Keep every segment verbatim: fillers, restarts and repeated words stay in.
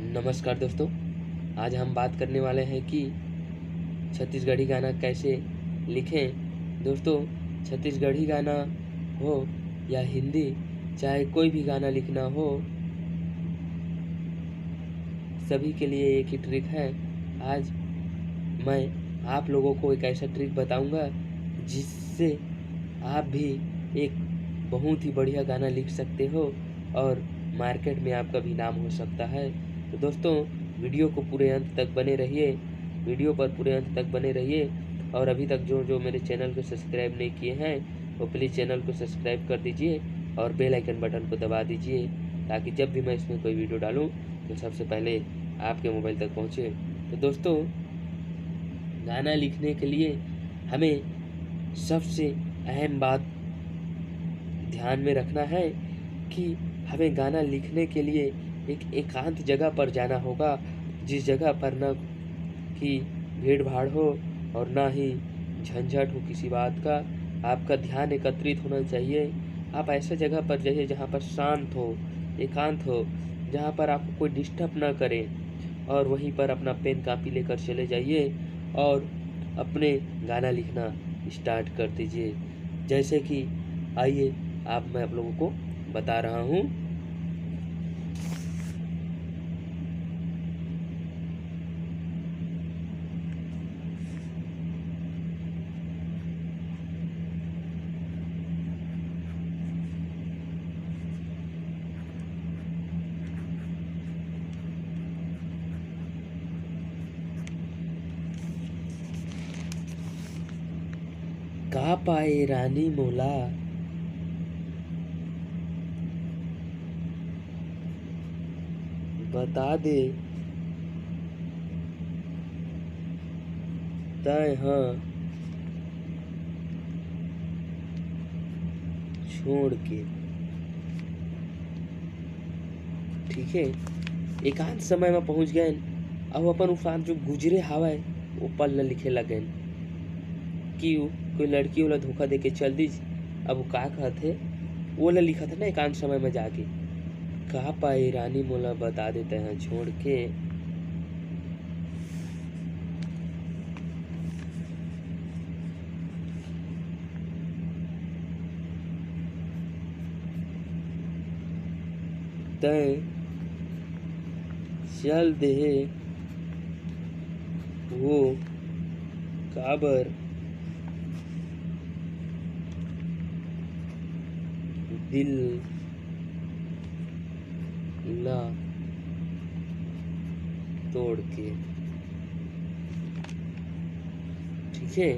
नमस्कार दोस्तों, आज हम बात करने वाले हैं कि छत्तीसगढ़ी गाना कैसे लिखें। दोस्तों, छत्तीसगढ़ी गाना हो या हिंदी, चाहे कोई भी गाना लिखना हो, सभी के लिए एक ही ट्रिक है। आज मैं आप लोगों को एक ऐसा ट्रिक बताऊंगा, जिससे आप भी एक बहुत ही बढ़िया गाना लिख सकते हो और मार्केट में आपका भी नाम हो सकता है। तो दोस्तों, वीडियो को पूरे अंत तक बने रहिए, वीडियो पर पूरे अंत तक बने रहिए। और अभी तक जो जो मेरे चैनल को सब्सक्राइब नहीं किए हैं, वो प्लीज़ चैनल को सब्सक्राइब कर दीजिए और बेल आइकन बटन को दबा दीजिए, ताकि जब भी मैं इसमें कोई वीडियो डालूँ, तो सबसे पहले आपके मोबाइल तक पहुँचे। तो दोस्तों, गाना लिखने के लिए हमें सबसे अहम बात ध्यान में रखना है कि हमें गाना लिखने के लिए एक एकांत जगह पर जाना होगा, जिस जगह पर ना कि भीड़ भाड़ हो और ना ही झंझट हो किसी बात का। आपका ध्यान एकत्रित होना चाहिए। आप ऐसे जगह पर जाइए जहाँ पर शांत हो, एकांत हो, जहाँ पर आपको कोई डिस्टर्ब ना करे, और वहीं पर अपना पेन कॉपी लेकर चले जाइए और अपने गाना लिखना स्टार्ट कर दीजिए। जैसे कि आइए, आप मैं आप लोगों को बता रहा हूँ। का पाए रानी मोला, बता दे तैं ह छोड़ के। ठीक है, एकांत समय में पहुंच गए, अब अपन उ साथ जो गुजरे हवय, वो पल ल लिखे लगेन कि उ कोई लड़की ओला धोखा दे के चल दिस। अब वो का कहत हे, वो ला लिखत हे ना एकांत समय में जाके, "का पाए रानी मोला बता दे तैं ह छोड़ के।" तैं चल देहे वो काबर दिल ला तोड़ के। ठीक है,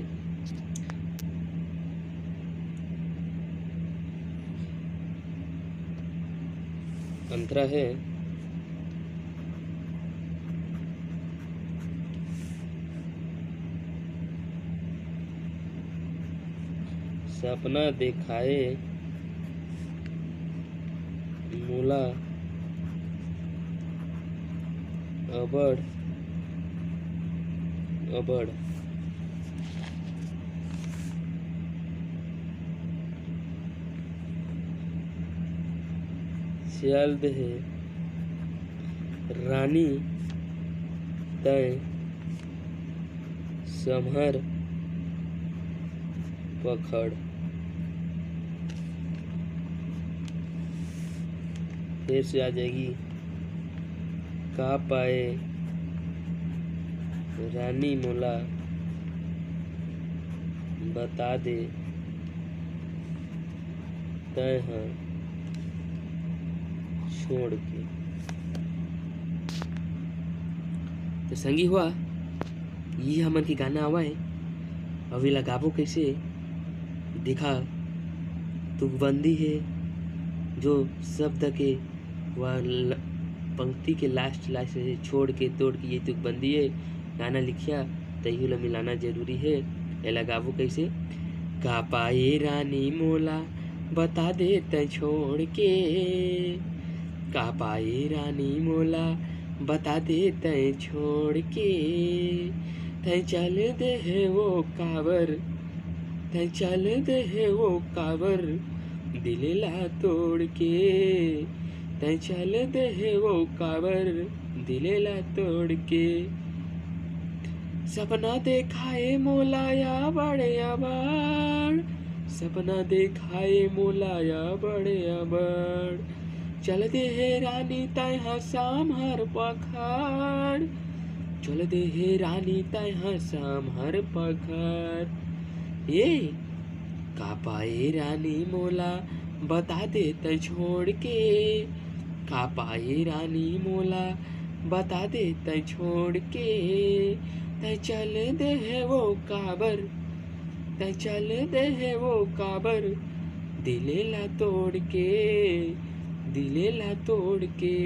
अंतरा है। सपना देखाए मोला अबड़, अबड़। चल दे हे रानी तैं समहर पकड़। फिर से आ जाएगी। का पाए रानी मोला बता दे तैं ह छोड़ के। तो संगी हुआ, ये हमन के गाना आवा है। अब ये लगाबो कैसे? देखा, तुकबंदी है, जो शब्द के व ल-, पंक्ति के लास्ट लास्ट से छोड़ के, तोड़ के ये तुकबंदी है। गाना लिखिया, तैहू ला मिलाना जरूरी है। ये लगाबो कैसे? का पाए रानी मोला बता दे तैं छोड़ के, का पाए रानी मोला बता दे तैं छोड़ के, तैं चल दे हे वो काबर, तैं चल दे हे वो काबर, दिल ला तोड़ के, तैं चल देहे वो काबर दिले ला तोड़ के। सपना देखाए मोला या बड़े अबाड़, सपना देखाए मोला या बड़े अबाड़। चल देहे रानी तैं हा शाम हर पखाड़, चल देहे रानी तैं हा शाम हर पखाड़। ए का पाए रानी मोला बता दे तैं छोड़ के, का पाए रानी मोला बता दे तैं छोड़ के। तैं चल देहे वो काबर, तैं चल देहे वो काबर दिले ला तोड़ के, दिले ला तोड़ के।